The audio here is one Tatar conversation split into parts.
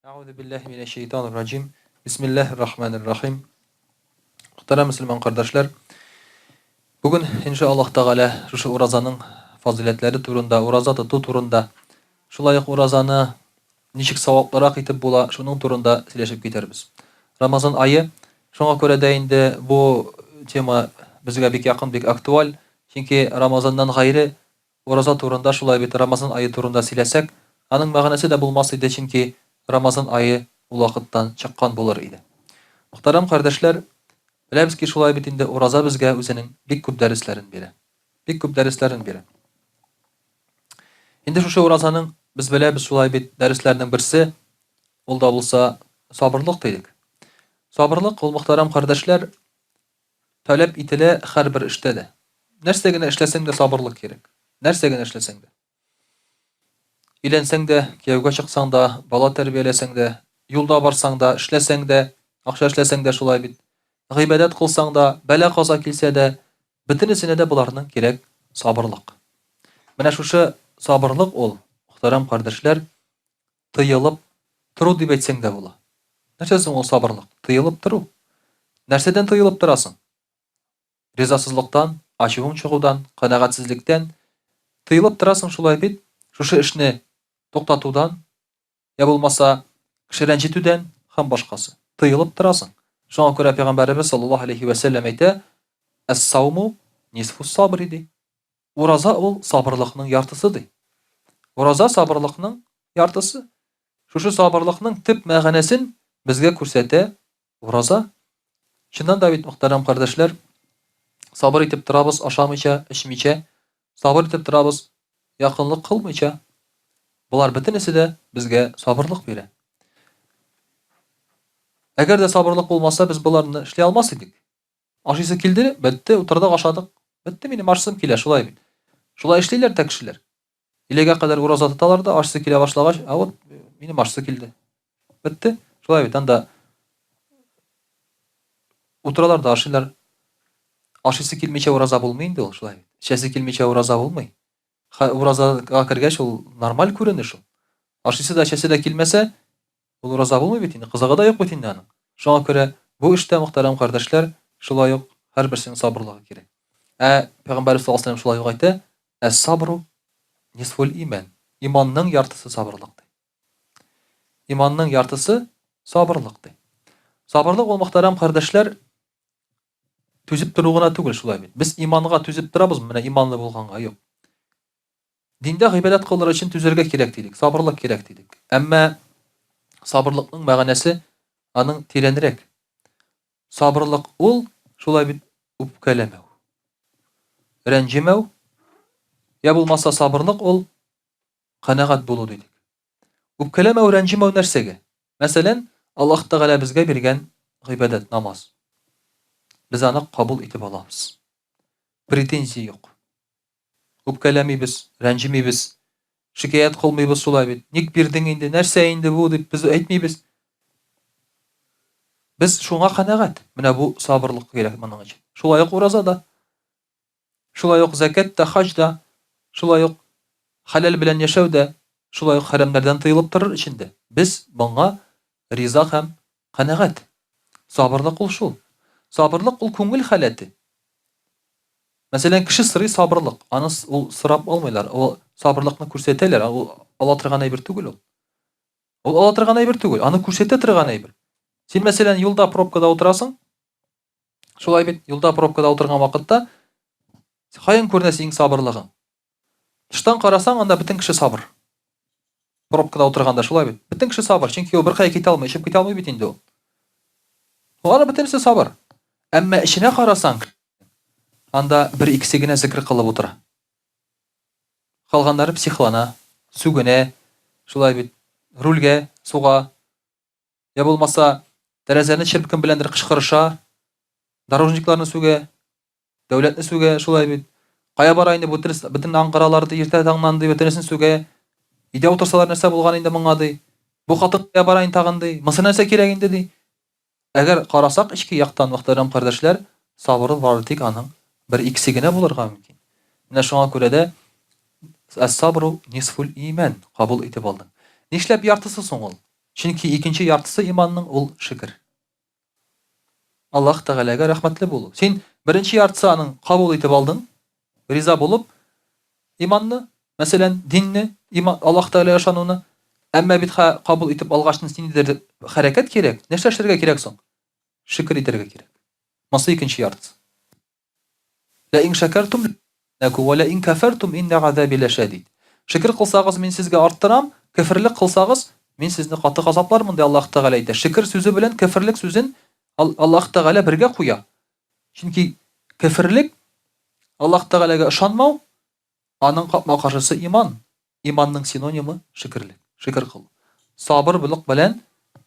Әгъузу биллаһи минәш шәйтанир раҗим. Бисмиллаһир рахманир рахим. Мөхтәрәм мөселман кардәшләр, бүген иншаллаһ Тәгалә шушы уразаның фазыйләтләре турында, ураза тоту турында, шулай ук уразаны ничек саваплырак итеп була, шуның турында сөйләшеп китәрбез. Рамазан ае, шуңа күрә дә инде бу тема безгә бик якын, бик актуаль, чөнки Рамазаннан гайре Ураза турында, шулай бит Рамазан ае турында сөйләсәк, аның мәгънәсе дә булмас иде, чөнки Рамазан ае ул вакыттан чыккан булыр иде. Мөхтәрәм кардәшләр, беләбез ки, шулай бит инде ураза безгә үзенең бик күп дәресләрен бирә. Бик күп дәресләрен бирә. Инде шушы уразаның, без беләбез, шулай бит, дәресләренең берсе, ул да булса сабырлык дидек. Сабырлык ул, мөхтәрәм кардәшләр, Таләп ителә һәрбер эштә дә. Нәрсә генә эшләсәң дә сабырлык кирәк. Нәрсә генә эшләсәң дә. Өйләнсәң дә, кияүгә чыксаң да, бала тәрбияләсәң дә, юлда барсаң да, эшләсәң дә, акча эшләсәң дә шулай бит. Гыйбадәт кылсаң да, бәла-каза килсә дә, бөтенесенә дә боларның кирәк сабырлык. Менә шушы сабырлык ул, мөхтәрәм кардәшләр, тыелып тору дип әйтсәң дә була. Нәрсә соң ул сабырлык? Тыелып тору. Нәрсәдән тыелып торасың? Ризасызлыктан, ачуың чыгудан, канәгатьсезлектән тыелып торасың шулай бит? Шушы эшне туктатудан, я булмаса кеше рәнҗетүдән һәм башкасы. Тыелып торасың. Шуңа күрә пәйгамбәребез саллаллаһу алейхи вә сәлләм әйтә: "Әс-сауму нисфус сабри" ди. Ураза ул сабырлыкның яртысы ди. Ураза сабырлыкның яртысы. Шушы сабырлыкның төп мәгънәсен безгә күрсәтә ураза. Чыннан да бит, мөхтәрәм кардәшләр, сабыр итеп торабыз ашамыйча, эчмичә, сабыр итеп торабыз якынлык кылмыйча. Болар бөтенесе дә безгә сабырлык бирә. Әгәр дә сабырлык булмаса, без боларны эшли алмас идек. Ашыйсы килде, бетте, утырдык, ашадык. Бетте, минем ашыйсым килә, шулай бит. Шулай эшлиләр дә кешеләр. Иләгә кадәр ураза тоталар да, ашыйсы килә башлагач, а вот минем ашыйсы килде. Бетте. Шулай бит, анда утыралар да ашыйлар. Ашыйсы килмичә ураза булмый инде ул, шулай бит. Эчәсе килмичә ураза булмый. Уразага кергәч, ул нормаль күренеш ул. Ашыйсы да, эчәсе дә килмәсә, Ул ураза булмый бит инде, кызыгы да юк бит инде аның. Шуңа күрә бу эштә, мөхтәрәм кардәшләр, шулай ук һәрберсенең сабырлыгы кирәк. Ә Пәйгамбәребез саллаллаһу алейһи шулай ук әйтә, Әс-сабру нисфул иман. Иманның яртысы сабырлык ди. Иманның яртысы сабырлык ди. Сабырлык ул, мөхтәрәм кардәшләр, түзеп тору гына түгел, шулай бит. Без иманга түзеп торабыз, менә иманлы булганга юк. Диндә гыйбадәт кылыр өчен түзәргә кирәк дидек, сабырлык кирәк дидек. Әмма сабырлыкның мәгънәсе аның тирәнрәк. Сабырлык ул шулай бит үпкәләмәү. Рәнҗемәү, я булмаса сабырлык ул канәгать булу дидек. Үпкәләмәү, рәнҗемәү нәрсәгә? Мәсәлән, Аллаһ Тәгалә безгә биргән гыйбадәт, намаз. Без аны кабул итеп алабыз. Претензия юк. Үпкәләмибез, рәнҗемибез, шикаять кылмыйбыз шулай бит. Ник бирдең инде, нәрсә инде бу дип без әйтмибез. Без шуңа канәгать. Менә бу сабырлык кирәк моның өчен. Шулай ук ураза да. Шулай ук зәкят тә, хаҗ да, шулай ук хәләл белән яшәү дә, шулай ук хәрәмнәрдән тыелып торыр өчен дә. Без моңа риза һәм канәгать. Сабырлык ул шул. Сабырлык ул күңел халәте. Мәсәлән, кеше сорый сабырлык. Аны ул сорап алмыйлар. Ул сабырлыкны күрсәтәләр. Ул ала торган әйбер түгел ул. Ул ала торган әйбер түгел, аны күрсәтә торган әйбер. Син, мәсәлән, юлда пробкада утырасың. Шулай бит, юлда пробкада утырган вакытта каян күренә синең сабырлыгың? Тыштан карасаң, анда бөтен кеше сабыр. Пробкада утырганда шулай бит. Бөтен кеше сабыр, чөнки ул беркая китә алмый, очып китә алмый бит инде ул. Алар бөтенесе сабыр. Әмма эченә карасаң, анда бер икесе генә зикр кылып утыра. Калганнары психлана, сүгенә, шулай бит, рульгә суга, я булмаса, тәрәзәне чирп кем беләндер кычкырыша, дорожникларны сүгә, Дәүләтне сүгә, шулай бит. Кая бара инде бу трес, бөтен аңгыралар ди, иртә таңнан ди, бөтенесен сүгә. Өйдә утырсалар нәрсә булган инде моңа ди. Бу хатын кая бара инде тагын ди. Монысы нәрсә кирәк инде ди. Әгәр карасак эчке яктан, мөхтәрәм кардәшләр, сабыры бары тик аның бер икесе генә булырга мөмкин. Менә шуңа күрә дә әс-сабру нисфул иман кабул итеп алдың. Нишләп яртысы соң ул? Чөнки икенче яртысы иманның ул шөкер. Аллаһ Тәгаләгә рәхмәтле булу. Син беренче яртысы аның кабул итеп алдың, риза булып, иманны, мәсәлән, динне, иман, Аллаһ Тәгаләгә ышануны. Әмма бит кабул итеп алгач, ниндидер хәрәкәт кирәк. Нәрсә эшләргә кирәк соң? Шөкер итәргә кирәк. Монысы икенче яртысы. Лә ин шәкәртум ләкум вә лә ин кәфәртум иннә газаби ләшәдид. Шөкер кылсагыз, мин сезгә арттырам, көферлек кылсагыз, мин сезне каты газаплармын, ди Аллаһ Тәгалә әйтә. Шөкер сүзе белән көферлек сүзен Аллаһ Тәгалә бергә куя. Чөнки көферлек Аллаһ Тәгаләгә ышанмау, Аның капма-каршысы иман. Иманның синонимы, шөкерлек, шөкер кылу. Сабырлык белән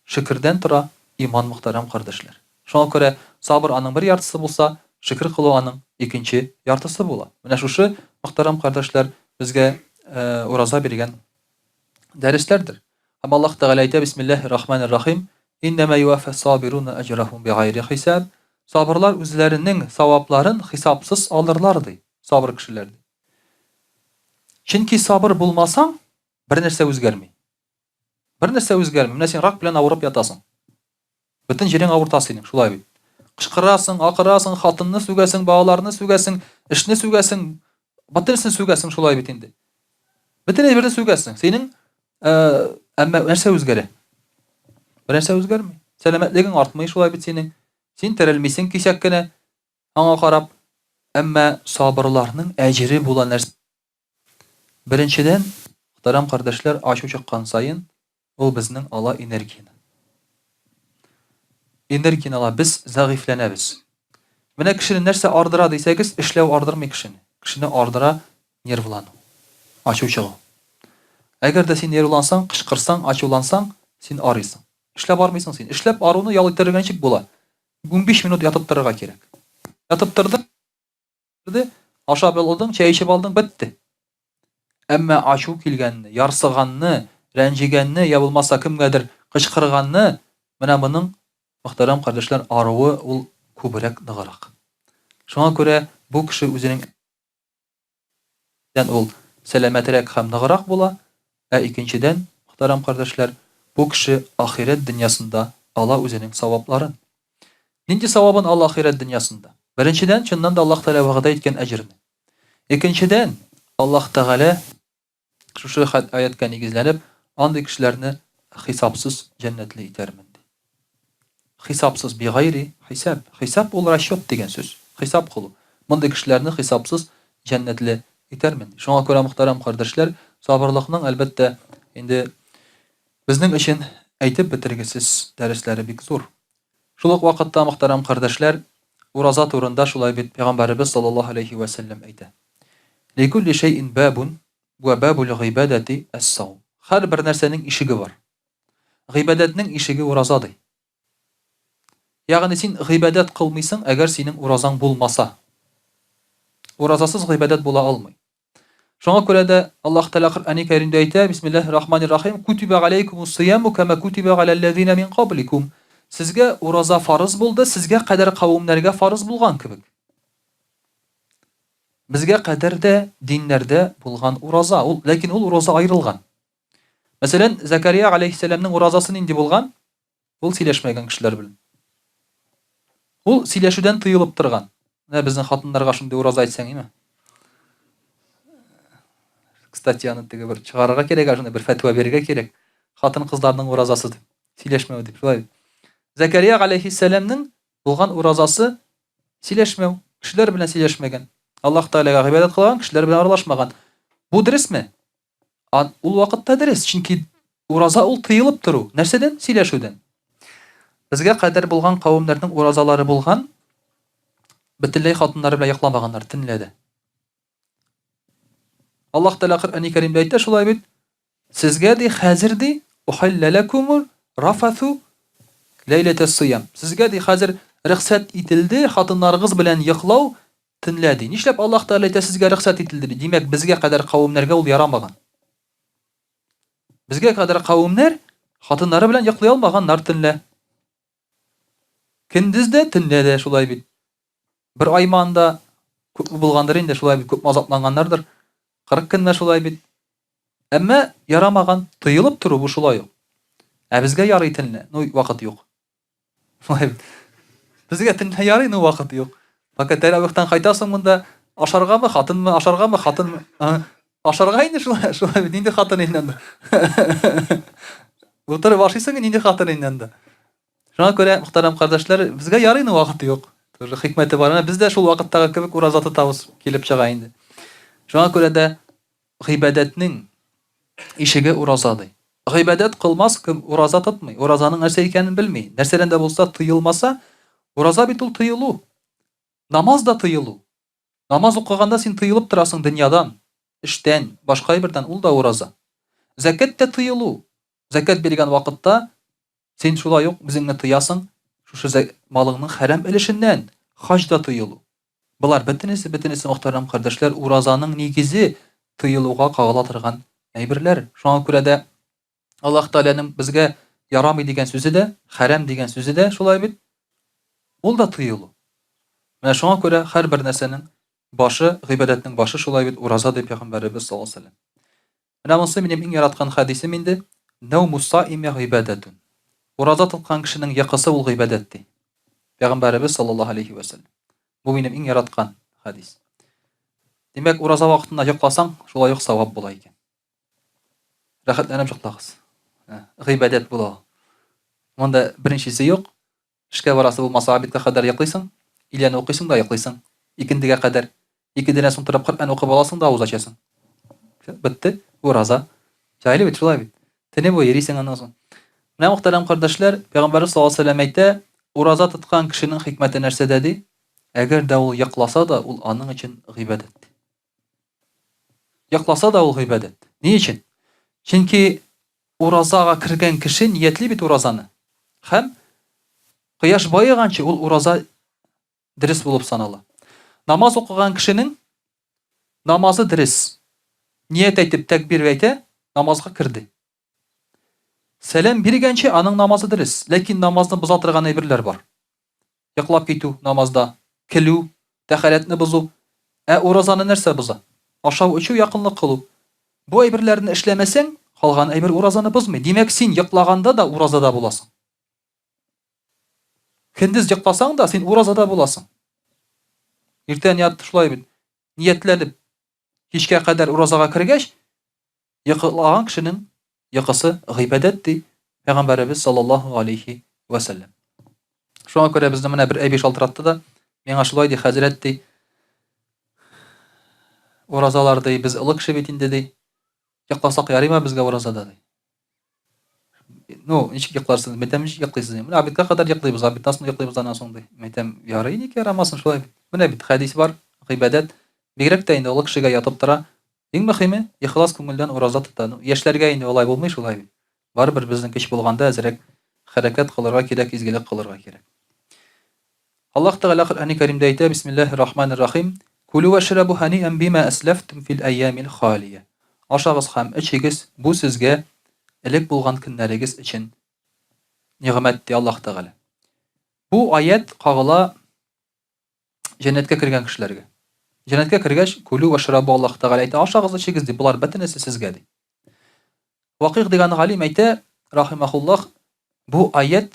шөкердән тора иман, мөхтәрәм кардәшләр. Шуңа күрә сабыр аның бер яртысы булса, шөкер кылу аның икенче яртысы була. Менә шушы, мөхтәрәм кардәшләр, безгә ураза биргән дәресләрдер. Һәм Аллаһ Тәгалә әйтә, Бисмиллаһир Рахманир Рахим, Иннәмә юаффас сабируна әҗрәһум бигайри хисаб. Сабырлар үзләренең савапларын хисапсыз алырлар, ди. Сабыр кешеләр, ди. Чөнки сабыр булмасаң, бер нәрсә үзгәрми. Бер нәрсә үзгәрми. Менә син рак белән авырып ятасың. Бөтен җирең авырта синең, шулай бит. Кычкырасың, акырасың, хатынны сүгәсең, балаларны сүгәсең, эшне сүгәсең, бөтенесен сүгәсең, шулай бит инде. Бөтен әйберне сүгәсең. Синең э, әмма нәрсә үзгәрә? Бер нәрсә үзгәрми. Сәламәтлегең артмый шулай бит синең. Син терелмисең кисәк кенә. Аңа карап, әмма сабырларның әҗере була нәрсә? Беренчедән, мөхтәрәм кардәшләр, ачу чыккан саен, ул безнең ала энергияне. Энергияне ала, без зәгыйфьләнәбез. Менә кешене нәрсә ардыра дисәгез, эшләү ардырмый кешене. Кешене ардыра нервлану, ачу чыгу. Әгәр дә син нервлансаң, кычкырсаң, ачулансаң, син арыйсың. Эшләп армыйсың син. Эшләп аруны ял иттерергә ничек була? 15 минут ятып торырга кирәк. Ятып тордың, ашап алдың, чәй эчеп алдың, бетте. Әмма ачу килгәнне, ярсыганны, рәнҗегәнне, я булмаса кемгәдер кычкырганны, менә моның, мөхтәрәм кардәшләр, аруы ул күбрәк ныграк. Шуңа күрә бу кеше үзенең Беренчедән, ул сәламәтрәк һәм ныграк була, ә икенчедән, мөхтәрәм кардәшләр, бу кеше ахирәт дөньясында ала үзенең савапларын. Нинди савабын ала ахирәт дөньясында? Беренчедән, чыннан да Аллаһ Тәгалә вәгъдә иткән әҗерне. Икенчедән, Аллаһ Тәгалә Шушы аятькә нигезләнеп, андый кешеләрне хисапсыз җәннәтле итәрмен, ди. Хисапсыз, бигайри хисап. Хисап ул расчет дигән сүз. Хисап кылу. Мондый кешеләрне хисапсыз җәннәтле итәрмен, ди. Шуңа күрә, мөхтәрәм кардәшләр, сабырлыкның, әлбәттә, инде безнең өчен әйтеп бетергесез дәресләре бик зур. Шул ук вакытта, мөхтәрәм кардәшләр, ураза турында шулай бит пәйгамбәребез саллаллаһу алейһи вә сәлләм әйтә. Ликулли шәйин бабун вә бабул гыйбадәти әс-саум. Һәрбер нәрсәнең ишеге бар. Гыйбадәтнең ишеге ураза ди. Ягъни син гыйбадәт кылмыйсың, әгәр синең уразаң булмаса. Уразасыз гыйбадәт була алмый. Шуңа күрә дә Аллаһ Тәгалә Коръәни Кәримдә әйтә, Бисмиллаһир Рахманир Рахим, Кутиба галәйкумус сияму кама кутиба галәлләзина мин кабликум. Сезгә ураза фарыз булды, сезгә кадәр кавемнәргә фарыз булган кебек. Безгә кадәр дә диннәрдә булган ураза, ул, ләкин ул ураза аерылган. Мәсәлән, Закария алейһиссәламнең уразасы нинди булган? Ул сөйләшмәгән кешеләр белән. Ул сөйләшүдән тыелып торган. Менә безнең хатыннарга шундый ураза әйтсәң, име? Кстати, аны теге бер чыгарырга кирәк, шундый бер фәтва бирергә кирәк. Хатын-кызларның уразасы дип, сөйләшмәү дип, шулай. Закария алейһиссәламнең булган уразасы сөйләшмәү, кешеләр белән сөйләшмәгән. Аллаһ Тәгаләгә гыйбадәт кылган, кешеләр белән аралашмаган. Бу дөресме? Ан, ул вакытта дөрес, чөнки ураза ул тыелып тору. Нәрсәдән? Сөйләшүдән. Безгә кадәр булган кавемнәрнең уразалары булган, бөтенләй хатыннары белән йокламаганнар төнлә дә. Аллаһ Тәгалә Коръәни Кәримдә әйтә шулай бит. Сезгә ди хәзер ди ухилла ләкумур рафасу ләйләтәс сиям. Сезгә ди хәзер рөхсәт ителде хатыннарыгыз белән йоклау Төнлә, ди. Нишләп Аллаһ Тәгалә әйтә, сезгә рөхсәт ителде, ди? Димәк, безгә кадәр кавемнәргә ул ярамаган. Безгә кадәр кавемнәр хатыннары белән йоклый алмаганнар төнлә. Көндез дә, төнлә дә шулай бит. Бер аймы анда күпме булгандыр инде, шулай бит, күпме азапланганнардыр. 40 көнмә шулай бит. Әмма ярамаган, тыелып тору бу шулай ук. Ә безгә ярый төнлә, ну вакыт юк. Шулай бит. Безгә төнлә ярый, ну вакыт юк. Пока тәравихтан кайтасың монда, ашаргамы, хатынмы, ашаргамы, хатынмы? Ашарга инде шулай, шулай бит, нинди хатын инде анда? Утырып ашыйсың, нинди хатын инде анда? Шуңа күрә, мөхтәрәм кардәшләр, безгә ярый, но вакыт юк. Тоже хикмәте бар. Менә без дә шул вакыттагы кебек ураза тотабыз, килеп чыга инде. Шуңа күрә дә гыйбадәтнең ишеге ураза ди. Гыйбадәт кылмас кем ураза тотмый, уразаның нәрсә икәнен белми. Нәрсәдән дә булса тыелмаса, ураза бит ул тыелу. Намаз да тыелу. Намаз укыганда син тыелып торасың дөньядан, эштән, башка әйбердән, ул да ураза. Зәкят тә тыелу. Зәкят биргән вакытта син шулай ук үзеңне тыясың шушы малыңның хәрам өлешеннән, хаҗ да тыелу. Болар бөтенесе, бөтенесе, мөхтәрәм кардәшләр, уразаның нигезе тыелуга кагыла торган әйберләр. Шуңа күрә дә Аллаһ Тәгаләнең безгә ярамый дигән сүзе дә, хәрам дигән сүзе дә шулай бит. Ул да тыелу. Менә шуңа күрә һәрбер нәрсәнең башы, гыйбадәтнең башы шулай бит ураза дип пәйгамбәребез саллаллаһу алейһи ва сәлләм. Менә монысы минем иң яраткан хәдисем инде, Нәүму саими гыйбадәтун. Ураза тоткан кешенең йокысы ул гыйбадәт, ди. Пәйгамбәребез саллаллаһу алейһи вә сәлләм. Бу минем иң яраткан хәдис. Димәк, ураза вакытында йокласаң, шулай ук савап була икән. Рәхәтләнеп йоклагыз. Гыйбадәт була ул. Монда беренчесе юк. Эшкә барасы булмаса, обедка кадәр йоклыйсың, өйләне укыйсың да йоклыйсың. Икендегә кадәр. Икендедән соң торып Коръән укып аласың да авыз ачасың. Бетте. Ураза. Җайлы бит, шулай бит. Төне буе йөрисең аннан соң. Менә мөхтәрәм кардәшләр, Пәйгамбәрбез саллаллаһу алейһи ва сәлләм әйтә, ураза тоткан кешенең хикмәте нәрсәдә ди? Әгәр дә ул йокласа да, ул аның өчен гыйбадәт. Йокласа да ул гыйбадәт. Ни өчен? Чөнки уразага кергән кеше ниятли бит уразаны. Һәм кояш баеганчы ул ураза дөрес булып санала. Намаз укыган кешенең намазы дөрес. Ният әйтеп тәкбир әйтә, намазга керде. Сәлам биргәнче аның намазы дөрес, ләкин намазны боза торган әйберләр бар. Йоклап китү намазда, көлү, тәһарәтне бозу. Ә уразаны нәрсә боза? Ашау-эчү, якынлык кылу. Бу әйберләрне эшләмәсәң, калган әйбер уразаны бозмый. Димәк, син йоклаганда да уразада буласың. Көндез йокласаң да, син уразада буласың. Иртән ят шулай бит. Ниятләнеп, кичкә кадәр уразага кергәч, йоклаган кешенең йокысы гыйбадәт ди Пәйгамбәребез саллаллаһу алейхи ва сәлләм. Шуңа күрә безне менә бер әби шалтыратты да, миңа шулай ди, хәзрәт ди, уразалар ди, без олы кеше бит инде ди. Йокласак ярыймы безгә уразада ди. Ну, ничек йокларсыз? Мәйтәм, ничек йоклыйсыз? Менә обедка кадәр йоклыйбыз, обедтан соң йоклыйбыз аннан соң ди. Мәйтәм, ярый, ник ярамасын шулай бит. Менә бит хәдис бар, гыйбадәт. Бигрәк тә инде олы кешегә ятып тора. Иң мөһиме, ихлас күңелдән ураза тота. Ну, яшьләргә инде алай булмый шулай бит. Барыбер безнең көч булганда әзрәк хәрәкәт кылырга кирәк, изгелек кылырга кирәк. Аллаһ Тәгалә Коръәни Кәримдә әйтә, Бисмиллаһир Рахманир Рахим, Кулю вашрабу ханиан бима аслафтум фил айямил халия. Ашагыз һәм эчегез, бу сезгә элек булган көннәрегез өчен нигъмәт, ди Аллаһ Тәгалә. Бу аять кагыла җәннәткә кергән кешеләргә. Җәннәткә кергәч, кулю вашрабу Аллаһ Тәгалә әйтә, ашагыз, эчегез ди, болар бөтенесе сезгә ди. Вакыйг дигән галим әйтә, рахимахуллах, бу аять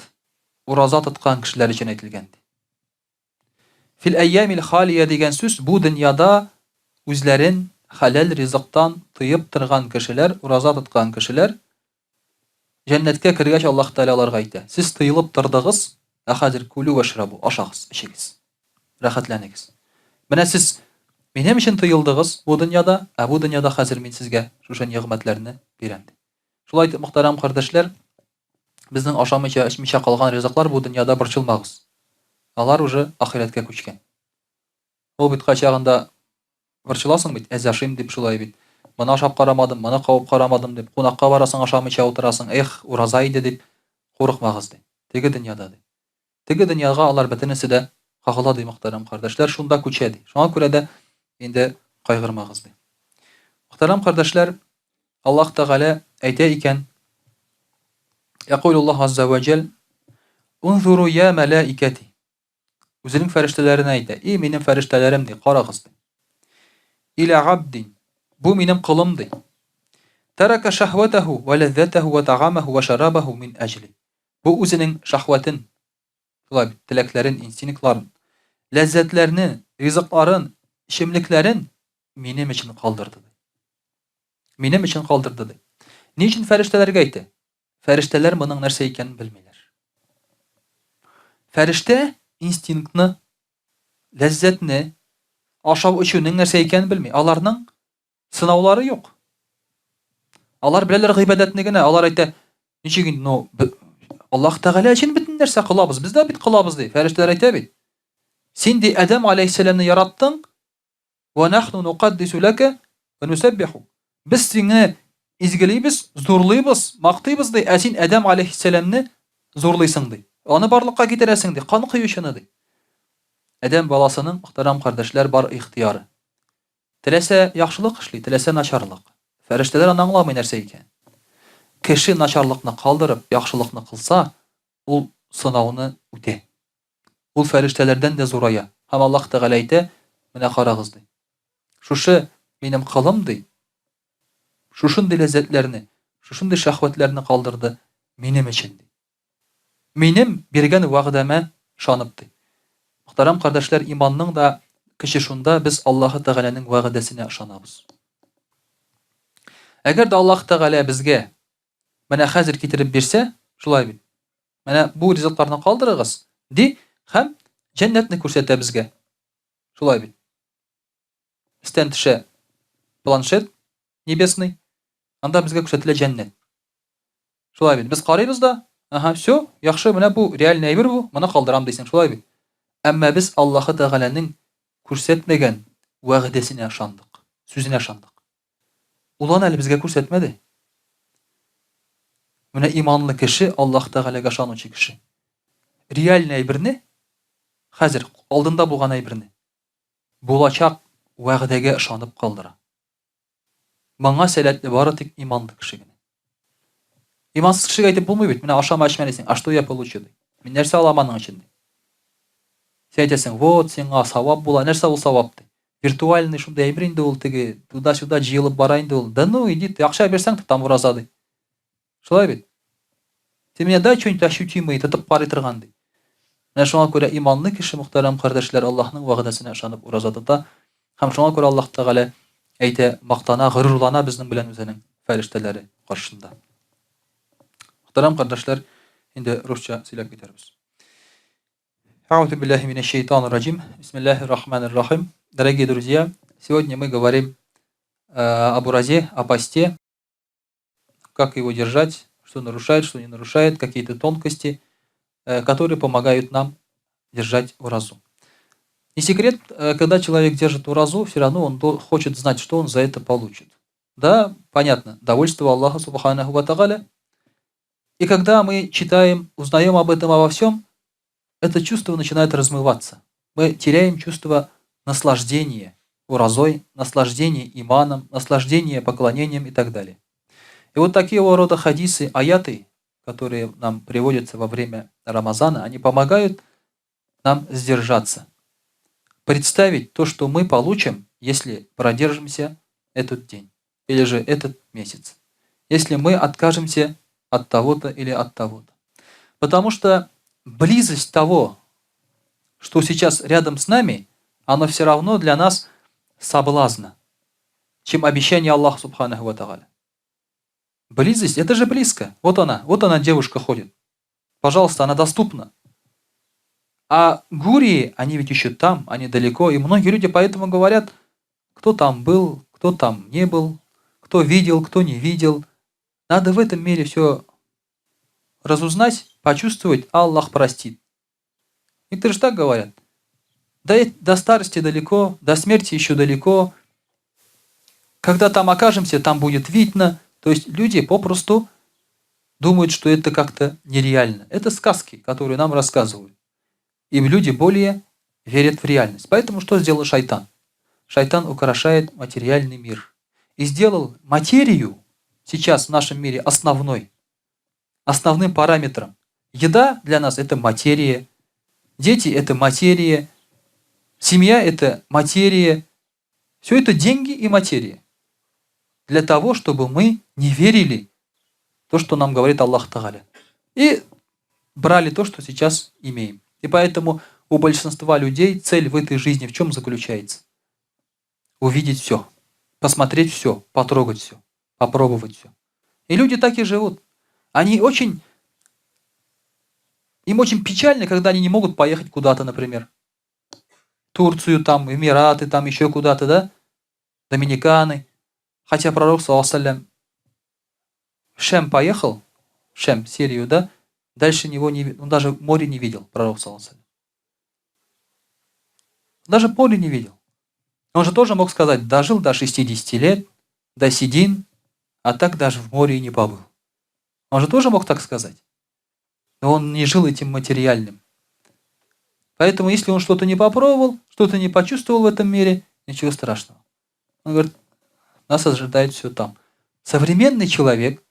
ураза тоткан кешеләр өчен әйтелгән ди. Фил әйямил халия дигән сүз бу дөньяда үзләрен хәләл ризыктан тыеп торган кешеләр, ураза тоткан кешеләр Җәннәткә кергәч Аллаһ Тәгалә аларга әйтә, Сез тыелып тордыгыз, ә хәзер кулю вашрабу, ашагыз, эчегез. Рәхәтләнегез. Менә сез минем өчен тыелдыгыз бу дөньяда, ә бу дөньяда хәзер мин сезгә шушы нигъмәтләрне бирәм, ди. Шулай итеп, мөхтәрәм кардәшләр, безнең ашамыйча, эчмичә калган ризыклар бу дөньяда борчылмагыз. Алар уже ахирәткә күчкән. Ул бит кайчагында борчыласың бит, әз ашыйм дип шулай бит. Моны ашап карамадым, моны кабып карамадым дип, кунакка барасың, ашамыйча утырасың, эх, ураза иде дип, курыкмагыз ди. Теге дөньяда ди. Теге дөньяга алар бөтенесе дә кагыла ди, мөхтәрәм кардәшләр, шунда күчә ди. Шуңа күрә дә инде кайгырмагыз ди. Мөхтәрәм кардәшләр, Аллаһ Тәгалә әйтә икән, Якулуллаһ азза вә җәл, Унзуру я мәләикәти. Үзенең фәрештәләренә әйтә, И минем фәрештәләрем, ди, карагыз, ди. Иля габдин, бу минем колым, ди. Тәрәкә шәһвәтәһү вә ләззәтәһү вә тәгамәһү вә шәрабәһү мин әҗли. Бу үзенең шәһвәтен, шулай бит, теләкләрен, инстинктларын, ләззәтләрне, ризыкларын, эчемлекләрен минем өчен калдырды, ди. Минем өчен калдырды, ди. Ни өчен фәрештәләргә әйтә? Фәрештәләр моның нәрсә икәнен белмиләр. Фәрештә инстинктны, ләззәтне, ашау-эчүнең нәрсә икәнен белми. Аларның сынаулары юк. Алар беләләр гыйбадәтне генә. Алар әйтә, ничек инде, ну, Аллаһ Тәгалә өчен бөтен нәрсә кылабыз, без дә бит кылабыз, ди. Фәрештәләр әйтә бит. Син ди Адәм алейһиссәламне яраттың, Ва нахну нукаддису лака ва нусаббиху. Без сине изгелибез, зурлыйбыз, мактыйбыз ди, ә син Адәм алейһиссәламне зурлыйсың ди. Аны барлыкка китерәсең ди, кан коючыны ди. Адәм баласының, мөхтәрәм кардәшләр, бар ихтыяры. Теләсә яхшылык эшли, теләсә начарлык. Фәрештәләр аны аңламый нәрсә икән. Кеше начарлыкны калдырып, яхшылыкны кылса, ул сынауны үтә. Ул фәрештәләрдән дә зурая. Һәм Аллаһ Тәгалә әйтә, менә карагыз, ди. Шушы минем колым, ди, шушындый ләззәтләрне, шушындый шәһвәтләрне калдырды минем өчен, ди. Минем биргән вәгъдәмә ышанып, ди. Мөхтәрәм кардәшләр, иманның да көче шунда, без Аллаһы Тәгаләнең вәгъдәсенә ышанабыз. Әгәр дә Аллаһ Тәгалә безгә менә хәзер китереп бирсә, шулай бит, Менә бу ризыкларны калдырыгыз, ди һәм җәннәтне күрсәтә безгә. Шулай бит. Өстән төшә планшет небесный, анда безгә күрсәтелә җәннәт. Шулай бит. Без карыйбыз да, ага, все, яхшы, менә бу реальный әйбер бу, моны калдырам дисең, шулай бит. Әмма без Аллаһы Тәгаләнең күрсәтмәгән вәгъдәсенә ышандык, сүзенә ышандык. Ул аны әле безгә күрсәтмәде. Менә иманлы кеше, Аллаһ Тәгаләгә ышанучы кеше. Реальный әйберне, хәзер алдында булган әйберне, булачак вәгъдәгә ышанып калдыра. Моңа сәләтле бары тик иманлы кеше генә. Имансыз кешегә әйтеп булмый бит, менә ашама, эчмә дисең, а что я получу ди. Мин нәрсә алам аның өчен ди. Син әйтәсең, вот сиңа савап була, нәрсә ул савап ди. Виртуальный шундый әйбер инде ул теге, туда-сюда җыелып бара инде ул. Да ну, иди ты, акча бирсәң, тотам ураза ди. Шулай бит. Ты мне дай что-нибудь ощутимое, тотып карый торган ди. Менә шуңа күрә иманлы кеше, мөхтәрәм кардәшләр, Аллаһның вәгъдәсенә ышанып ураза тота. Һәм шуңа күрә Аллаһ Тәгалә әйтә, мактана, горурлана безнең белән үзенең фәрештәләре каршында. Мөхтәрәм кардәшләр, инде русча сөйләп китәрбез. Аузу биллахи минәш шайтанир раҗим. Бисмиллахир рахманир рахим. Дорогие друзья, сегодня мы говорим об уразе, о посте, как его держать, что нарушает, что не нарушает, какие-то тонкости, которые помогают нам держать уразу. Не секрет, когда человек держит уразу, все равно он хочет знать, что он за это получит. Да, понятно, довольство Аллаха Субханаху Ва Тааля. И когда мы читаем, узнаем об этом, обо всем, это чувство начинает размываться. Мы теряем чувство наслаждения уразой, наслаждение иманом, наслаждение поклонением и так далее. И вот такие рода хадисы, аяты, которые нам приводятся во время Рамазана, они помогают нам сдержаться, представить то, что мы получим, если продержимся этот день или же этот месяц, если мы откажемся от того-то или от того-то. Потому что близость того, что сейчас рядом с нами, оно все равно для нас соблазна, чем обещание Аллаха Субханаху ва Тааля. Близость, это же близко. Вот она, девушка ходит. Пожалуйста, она доступна. А гурии, они ведь еще там, они далеко. И многие люди поэтому говорят, кто там был, кто там не был, кто видел, кто не видел. Надо в этом мире все разузнать, почувствовать, Аллах простит. Некоторые же так говорят. До старости далеко, до смерти еще далеко. Когда там окажемся, там будет видно. То есть люди попросту думают, что это как-то нереально. Это сказки, которые нам рассказывают. И люди более верят в реальность. Поэтому что сделал шайтан? Шайтан украшает материальный мир. И сделал материю сейчас в нашем мире основной, основным параметром. Еда для нас – это материя, дети – это материя, семья – это материя. Все это деньги и материя. Для того, чтобы мы не верили то, что нам говорит Аллах Тагаля. И брали то, что сейчас имеем. И поэтому у большинства людей цель в этой жизни в чем заключается? Увидеть все, посмотреть все, потрогать все, попробовать все. И люди так и живут. Они очень... Им очень печально, когда они не могут поехать куда-то, например. Турцию, там, Эмираты, там еще куда-то, да? Доминиканы. Хотя пророк, саллаллаху Шем поехал, Шем, Сирию, да? Дальше него не, он даже море не видел, пророк, саллаллаху Даже море не видел. Он же тоже мог сказать, дожил до 60 лет, до седин, а так даже в море и не побыл. Он же тоже мог так сказать. Но он не жил этим материальным. Поэтому, если он что-то не попробовал, что-то не почувствовал в этом мире, ничего страшного. Он говорит, нас ожидает все там. Современный человек,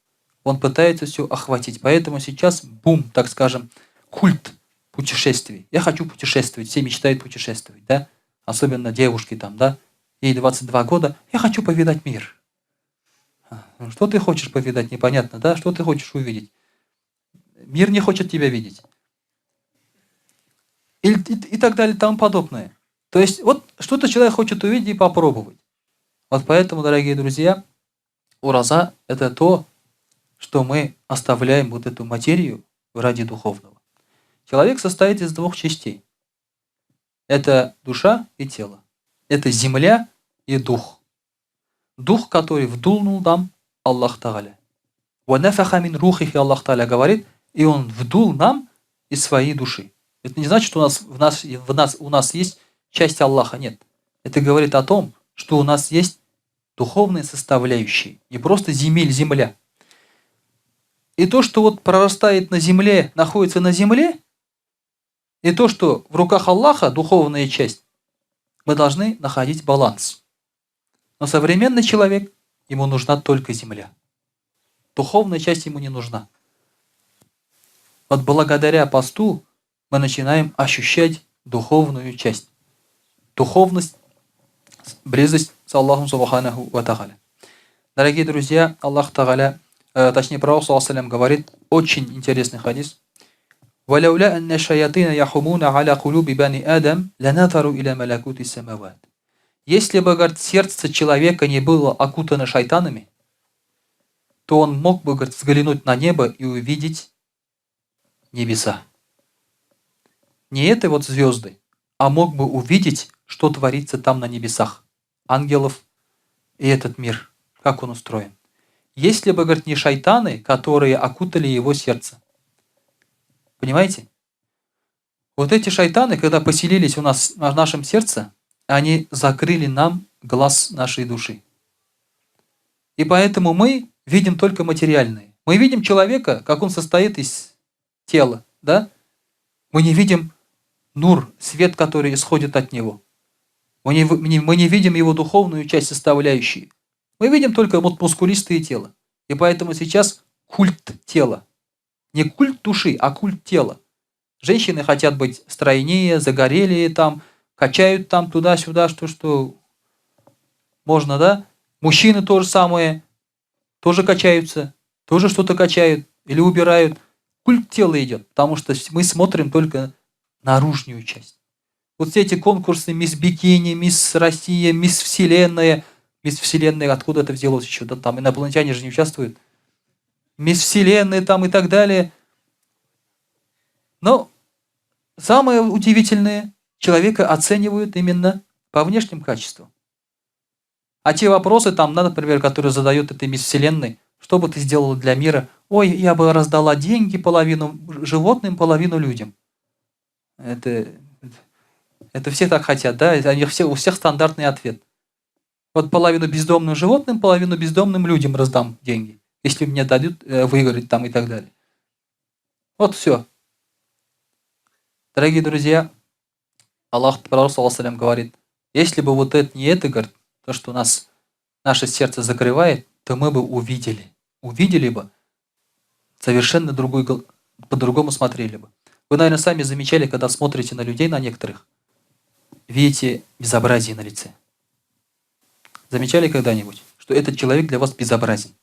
он пытается все охватить. Поэтому сейчас бум, так скажем, культ путешествий. Я хочу путешествовать, все мечтают путешествовать, да? Особенно девушки там, да? Ей 22 года, я хочу повидать мир. Ну, что ты хочешь повидать, непонятно, да? Что ты хочешь увидеть? Мир не хочет тебя видеть. И так далее, и тому подобное. То есть вот что-то человек хочет увидеть и попробовать. Вот поэтому, дорогие друзья, ураза – это то, что мы оставляем вот эту материю ради духовного. Человек состоит из двух частей. Это душа и тело. Это земля и дух. Дух, который вдунул нам Аллах Тагаля. «Ва мин рухихи» Аллах Тагаля говорит, и Он вдул нам из своей души. Это не значит, что у нас, в нас, в нас, у нас есть часть Аллаха. Нет. Это говорит о том, что у нас есть духовные составляющие, не просто земель, земля. И то, что вот прорастает на земле, находится на земле, и то, что в руках Аллаха, духовная часть, мы должны находить баланс. Но современный человек, ему нужна только земля. Духовная часть ему не нужна. Вот благодаря посту мы начинаем ощущать духовную часть. Духовность, близость с Аллахом Субханаху Ва Тагаля. Дорогие друзья, Аллах Тагаля, точнее Пророк Саллаллаху говорит, очень интересный хадис. وَلَوْلَا أَنَّ الشَّيَاطِينَ يَحُمُونَ عَلَى قُلُوبِ بَنِي آدَمَ لَنَظَرُوا إِلَى مَلَكُوتِ السَّمَاوَاتِ. Если бы, говорит, сердце человека не было окутано шайтанами, то он мог бы, говорит, взглянуть на небо и увидеть небеса. Не это вот звезды, а мог бы увидеть, что творится там на небесах, ангелов и этот мир, как он устроен. Если бы, говорит, не шайтаны, которые окутали его сердце. Понимаете? Вот эти шайтаны, когда поселились у нас в нашем сердце, они закрыли нам глаз нашей души. И поэтому мы видим только материальное. Мы видим человека, как он состоит из тела, да? Мы не видим нур, свет, который исходит от него. Мы не видим его духовную часть составляющей. Мы видим только вот мускулистое тело. И поэтому сейчас культ тела. Не культ души, а культ тела. Женщины хотят быть стройнее, загорелее там, качают там туда-сюда, что можно, да? Мужчины то же самое, тоже качаются, тоже что-то качают или убирают. Культ тела идет, потому что мы смотрим только наружную часть. Вот все эти конкурсы «Мисс Бикини», «Мисс Россия», «Мисс Вселенная». «Мисс Вселенная» откуда это взялось еще? Да, там инопланетяне же не участвуют. «Мисс Вселенная» там и так далее. Но самое удивительное, человека оценивают именно по внешним качествам. А те вопросы там, например, которые задает этой «Мисс Вселенной», что бы ты сделала для мира? Ой, я бы раздала деньги половину животным, половину людям. Это все так хотят, да? У всех стандартный ответ. Вот половину бездомным животным, половину бездомным людям раздам деньги, если мне дадут выиграть там и так далее. Вот все. Дорогие друзья, Аллах, Пророк, саллаллаху алейхи ва саллям, говорит, если бы вот это не это, говорит, то, что нас, наше сердце закрывает, то мы бы увидели. Увидели бы, совершенно другой, по-другому смотрели бы. Вы, наверное, сами замечали, когда смотрите на людей, на некоторых, видите безобразие на лице. Замечали когда-нибудь, что этот человек для вас безобразен.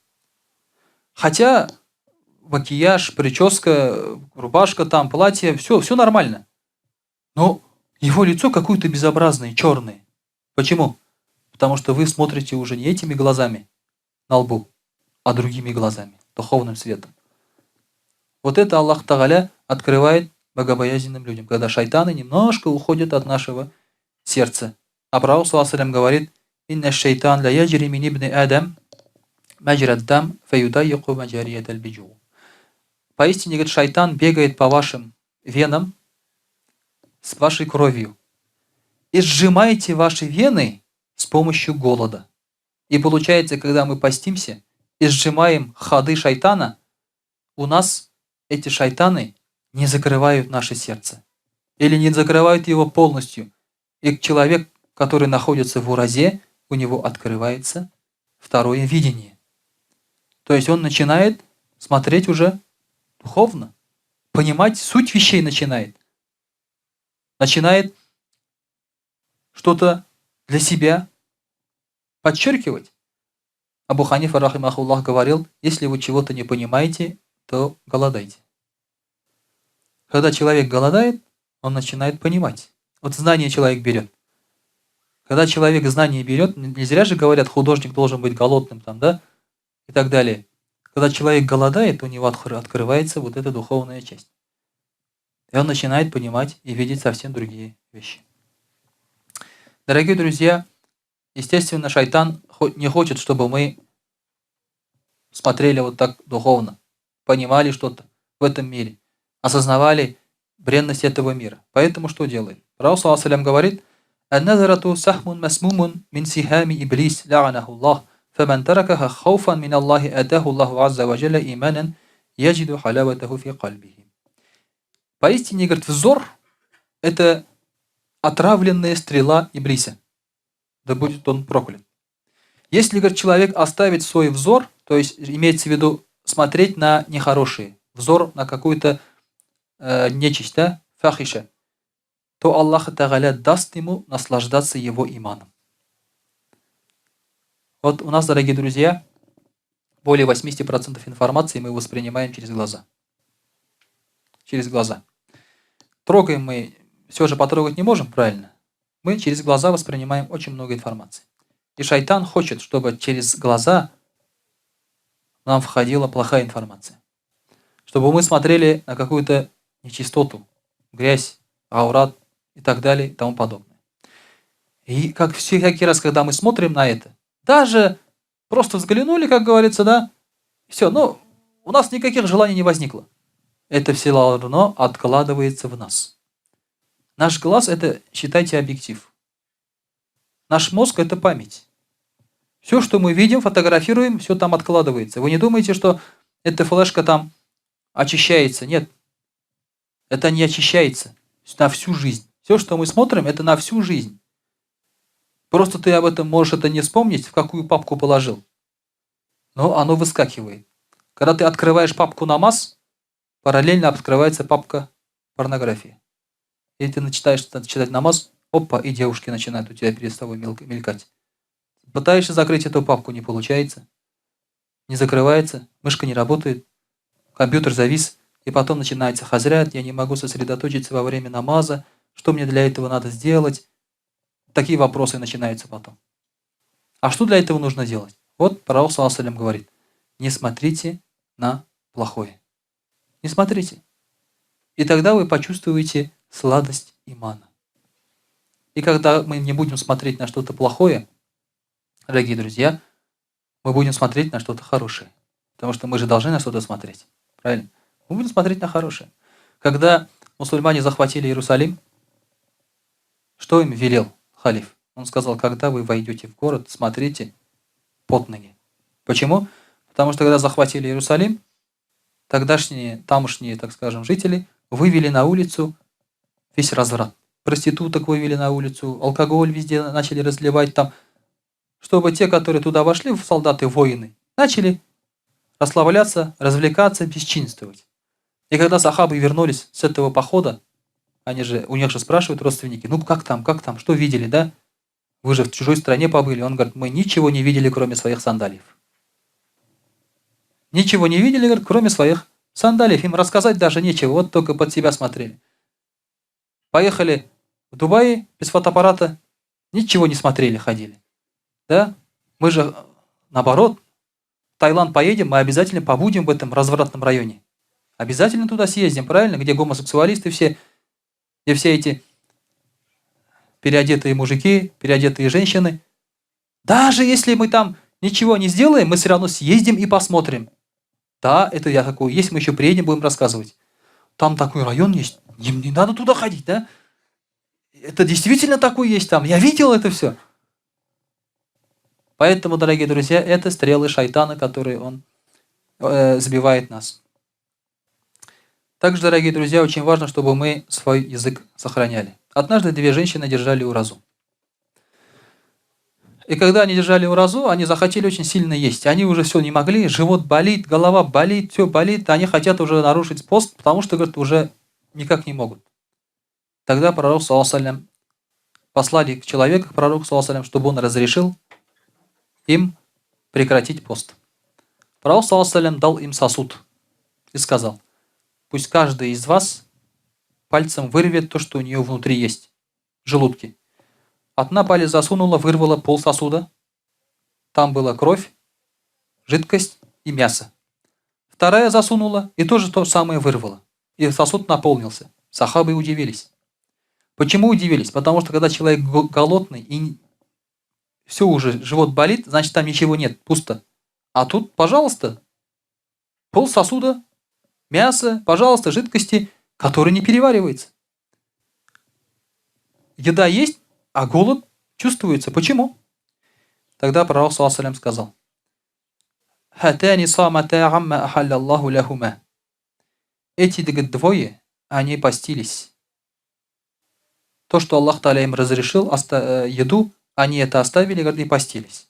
Хотя макияж, прическа, рубашка там, платье, все, все нормально. Но его лицо какое-то безобразное, черное. Почему? Потому что вы смотрите уже не этими глазами на лбу, а другими глазами, духовным светом. Вот это Аллах Тагаля открывает богобоязненным людям, когда шайтаны немножко уходят от нашего сердца. А Пророк саллаллаху говорит: «إن الشيطان ليجري من ابن آدم مجرى الدم فيضيق مجاريه بجوع». Поистине, говорит, шайтан бегает по вашим венам с вашей кровью. И сжимайте ваши вены с помощью голода. И получается, когда мы постимся и сжимаем ходы шайтана, у нас эти шайтаны не закрывают наше сердце. Или не закрывают его полностью. И человек, который находится в уразе, у него открывается второе видение. То есть он начинает смотреть уже духовно, понимать суть вещей начинает. Начинает что-то для себя подчеркивать. Абу Ханифа, رحمه الله, говорил: если вы чего-то не понимаете, то голодайте. Когда человек голодает, он начинает понимать. Вот знание человек берет. Когда человек знание берет, не зря же говорят, художник должен быть голодным там, да, и так далее. Когда человек голодает, у него открывается вот эта духовная часть. И он начинает понимать и видеть совсем другие вещи. Дорогие друзья, естественно, шайтан не хочет, чтобы мы смотрели вот так духовно, понимали что-то в этом мире, осознавали бренность этого мира. Поэтому что делает? Пророк صلى الله говорит: «النظرة سهم مسموم من سهام إبليس لعنه الله، فمن تركها خوفا من الله آتاه الله عز وجل إيمانا يجد حلاوته في قلبه». Поистине, говорит, взор – это отравленная стрела Иблиса. Да будет он проклят. Если, говорит, человек оставит свой взор, то есть имеется в виду смотреть на нехорошие, взор на какую-то нечисть, да, فاحشة, то Аллах Тагаля даст ему наслаждаться его иманом. Вот у нас, дорогие друзья, более 80% информации мы воспринимаем через глаза. Через глаза. Трогаем мы, все же потрогать не можем, правильно? Мы через глаза воспринимаем очень много информации. И шайтан хочет, чтобы через глаза нам входила плохая информация. Чтобы мы смотрели на какую-то нечистоту, грязь, аурат и так далее и тому подобное. И как всякий раз, когда мы смотрим на это, даже просто взглянули, как говорится, да, все, ну, у нас никаких желаний не возникло. Это все равно откладывается в нас. Наш глаз – это, считайте, объектив. Наш мозг – это память. Все, что мы видим, фотографируем, все там откладывается. Вы не думаете, что эта флешка там очищается. Нет. Это не очищается на всю жизнь. Все, что мы смотрим, это на всю жизнь. Просто ты об этом можешь это не вспомнить, в какую папку положил. Но оно выскакивает. Когда ты открываешь папку намаз, параллельно открывается папка порнографии. И ты начинаешь читать намаз, опа, и девушки начинают у тебя перед тобой мелькать. Пытаешься закрыть эту папку, не получается. Не закрывается, мышка не работает, компьютер завис, и потом начинается: хазрят, я не могу сосредоточиться во время намаза, что мне для этого надо сделать? Такие вопросы начинаются потом. А что для этого нужно делать? Вот Пророк صلى الله говорит: не смотрите на плохое. Не смотрите. И тогда вы почувствуете сладость имана. И когда мы не будем смотреть на что-то плохое, дорогие друзья, мы будем смотреть на что-то хорошее. Потому что мы же должны на что-то смотреть. Правильно? Мы будем смотреть на хорошее. Когда мусульмане захватили Иерусалим, что им велел халиф? Он сказал: когда вы войдете в город, смотрите под ноги. Почему? Потому что когда захватили Иерусалим, тогдашние, тамошние, так скажем, жители вывели на улицу весь разврат. Проституток вывели на улицу, алкоголь везде начали разливать там, чтобы те, которые туда вошли, солдаты, воины, начали расслабляться, развлекаться, бесчинствовать. И когда сахабы вернулись с этого похода, они же, у них же спрашивают родственники: ну как там, что видели, да? Вы же в чужой стране побыли. Он говорит, мы ничего не видели, кроме своих сандалиев. Ничего не видели, говорит, кроме своих сандалиев. Им рассказать даже нечего, вот только под себя смотрели. Поехали в Дубай без фотоаппарата, ничего не смотрели, ходили. Да? Мы же, наоборот, в Таиланд поедем, мы обязательно побудем в этом развратном районе. Обязательно туда съездим, правильно? Где гомосексуалисты все, где все эти переодетые мужики, переодетые женщины. Даже если мы там ничего не сделаем, мы все равно съездим и посмотрим. Да, это я такой есть, мы еще приедем, будем рассказывать. Там такой район есть, не надо туда ходить, да? Это действительно такой есть там, я видел это все. Поэтому, дорогие друзья, это стрелы шайтана, которые он сбивает нас. Также, дорогие друзья, очень важно, чтобы мы свой язык сохраняли. Однажды две женщины держали уразу. И когда они держали уразу, они захотели очень сильно есть. Они уже все не могли, живот болит, голова болит, все болит. Они хотят уже нарушить пост, потому что, говорят, уже никак не могут. Тогда пророк, саллаллаху, послали человека к пророку, саллаллаху, чтобы он разрешил им прекратить пост. Пророк, саллаллаху, дал им сосуд и сказал, пусть каждый из вас пальцем вырвет то, что у нее внутри есть, в желудке. Одна палец засунула, вырвала пол сосуда. Там была кровь, жидкость и мясо. Вторая засунула и тоже то самое вырвала. И сосуд наполнился. Сахабы удивились. Почему удивились? Потому что когда человек голодный и все уже, живот болит, значит там ничего нет, пусто. А тут, пожалуйста, пол сосуда, мясо, пожалуйста, жидкости, которые не перевариваются. Еда есть, а голод чувствуется. Почему? Тогда пророк, саллаллаху, сказал: «Хатани самата амма ахаллаллаху лахума». Эти, говорит, двое, они постились. То, что Аллах Тааля им разрешил еду, они это оставили, говорит, и постились.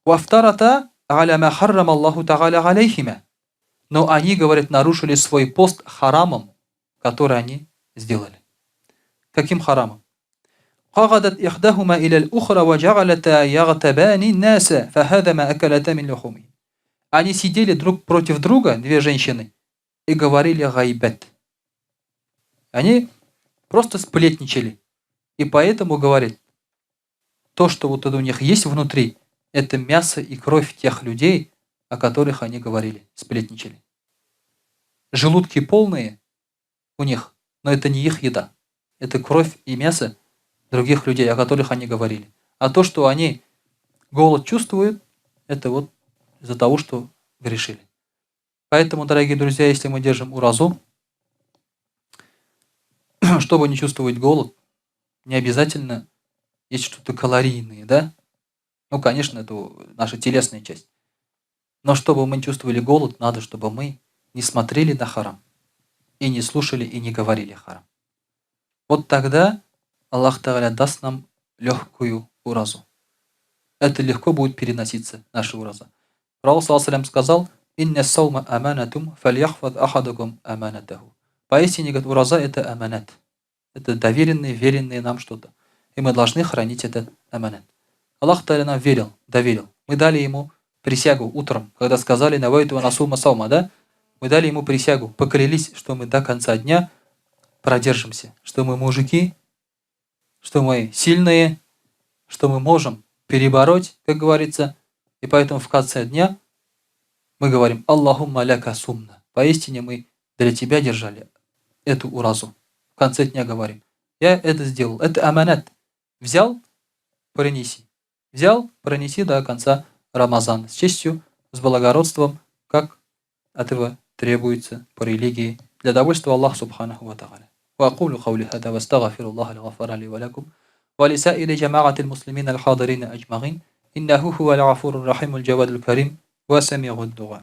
«Вафтарата аля ма харрам Аллаху Тааля алейхима». Но они, говорит, нарушили свой пост харамом, который они сделали. Каким харамом? قعدت إحداهما إلى الأخرى وجعلتا يغتابان الناس فهذا ما أكلتا من لحومه. Они сидели друг против друга, две женщины, и говорили гайбет. Они просто сплетничали. И поэтому, говорит, то, что вот это у них есть внутри, это мясо и кровь тех людей, о которых они говорили, сплетничали. Желудки полные у них, но это не их еда. Это кровь и мясо других людей, о которых они говорили. А то, что они голод чувствуют, это вот из-за того, что грешили. Поэтому, дорогие друзья, если мы держим уразу, чтобы не чувствовать голод, не обязательно есть что-то калорийное, да? Ну, конечно, это наша телесная часть. Но чтобы мы чувствовали голод, надо, чтобы мы не смотрели на харам, и не слушали, и не говорили харам. Вот тогда Аллах Тааля даст нам легкую уразу. Это легко будет переноситься, наша ураза. Пророк, саллаллаху, сказал: «Инна саума аманатум, фальяхфаз ахадукум аманатаху». Поистине, говорит, ураза – это аманат. Это доверенное, веренное нам что-то. И мы должны хранить этот аманат. Аллах Тааля нам верил, доверил. Мы дали ему присягу утром, когда сказали «Навайту анасума саума», да? Мы дали ему присягу, поклялись, что мы до конца дня продержимся, что мы мужики, что мы сильные, что мы можем перебороть, как говорится. И поэтому в конце дня мы говорим «Аллахумма ляка сумна». Поистине мы для тебя держали эту уразу. В конце дня говорим: я это сделал. Это аманат. Взял, принеси. Взял, пронеси до конца Рамазана. С честью, с благородством, как этого требуется по религии, для довольства Аллаха Субханаху ва Тааля. وأقول قولي هذا واستغفر الله الغفار لي ولكم ولسائر جماعة المسلمين الحاضرين أجمعين إنه هو الغفور الرحيم الجواد الكريم وسميع الدعاء.